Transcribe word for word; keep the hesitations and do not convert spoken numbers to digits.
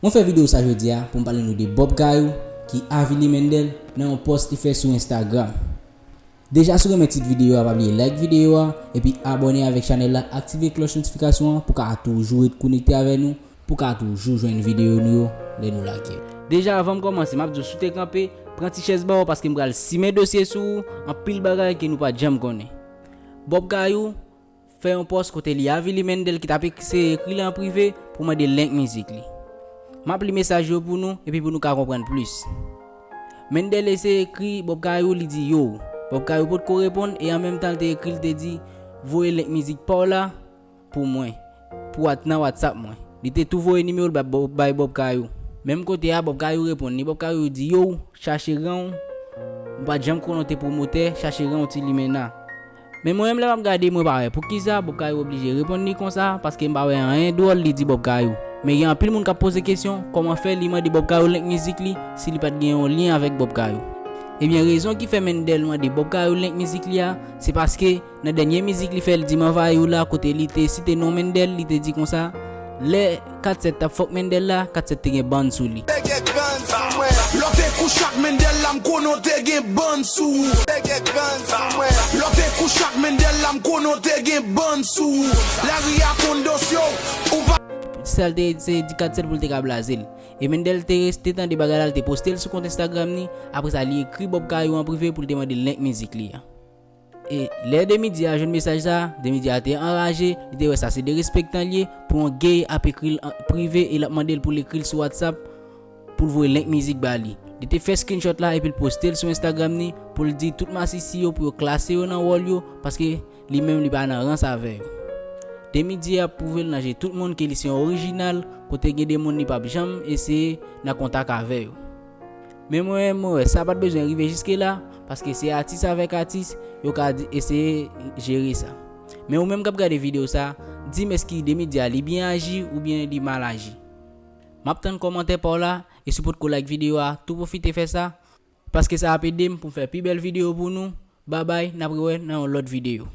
Mwen fè videyo sa jodi a pou m pale nou de Bob Kayou ki avili Mendel nan yon pòs li fè sou Instagram. Deja si w renmen tit videyo a, pa bliye like videyo a, epi abòne avèk chanèl la, aktive klòch notifikasyon an pou w ka toujou ret konekte avè nou, pou w ka toujou jwenn videyo nou yo lè nou lage. Deja avan m kòmanse, m ap di w si w te kanpe, pran ti chèz ba w paske m pral simen dosye sou ou, anpil bagay ke nou pa t janm konnen. Bob Kayou fè yon pòs kote li avili Mendel ki t ap eseye ekri l an prive pou mande link mizik li. M ap li mesaj yo pou nou epi pou nou ka konprann plis. Mendel eseye ekri Bob Kayou, li di yo. Bob Kayou potko reponn e an menm tan l te ekri, l te di voye link mizik pa w la pou mwen, pou wat nan WhatsApp mwen. Li te tou voye nimewo l bay Bob, bay Bob Kayou. Menm kote a, Bob Kayou reponn li, Bob Kayou di yo, chache ran w, m pa t janm konnen w te pwomotè, chache ran w ti limena. Men mwen menm lè m ap gade, mwen pa wè poukisa Bob Kayou oblije reponn li konsa, paske m pa wè anyen dwòl li di Bob Kayou. Men gen anpil moun k ap poze kesyon, kòman fè li mande Bob Kayou link mizik li si li pa t gen yon lyen avèk Bob Kayou? Ebyen, rezon ki fè Mendel mande Bob Kayou link mizik li a, se paske nan dènye mizik li fè, l di m anvayi w la, kote li te site non Mendel, li te di konsa, lè kat sèt t ap fòk Mendel la, kat sèt te gen bann sou li. Te gen bann sou mwen. Lè w te kouche ak Mendel la, m konnen w te gen bann sou ou. Te gen bann sou mwen. Lè w te kouche ak Mendel la, m konnen w te gen bann sou ou. Lari a konn dosye w, ou pa Sa l te eseye di kat sèt pou l te ka blaze l. E Mendel te reste tande bagay la, l te poste l sou kont Instagram ni. Apre sa, li ekri Bob Kayou an prive pou l te mande link mizik li a. E lè Demi Dia jwenn mesaj sa, Demi Dia te anraje, li te wè sa se derespektan l ye pou yon gay ap ekri l an prive e l ap mande l pou l ekri l sou WhatsApp pou l voye link mizik ba li. Li te fè screenshot la epi l poste l sou Instagram ni pou l di tout masisi yo pou yo klase yo nan wòl yo, paske li menm li pa nan rans avè yo. Demi Dia ap pwouve l nan je tout moun ke li se yon orijinal, kote gen de moun li p ap janm eseye nan kontak avè yo. Men mwen menm, mwen wè sa pa t bezwen rive jiske la, paske se atis avèk atis, yo ka di, eseye jere sa. Men ou menm k ap gade videyo sa, di m èske Demi Dia li byen aji oubyen li mal aji? M ap tann kòmantè pa w la, e si w potko like videyo a, tou pwofite fè sa, paske sa ap ede m pou m fè pi bèl videyo pou nou. Babay, n ap rewè nan yon lòt videyo.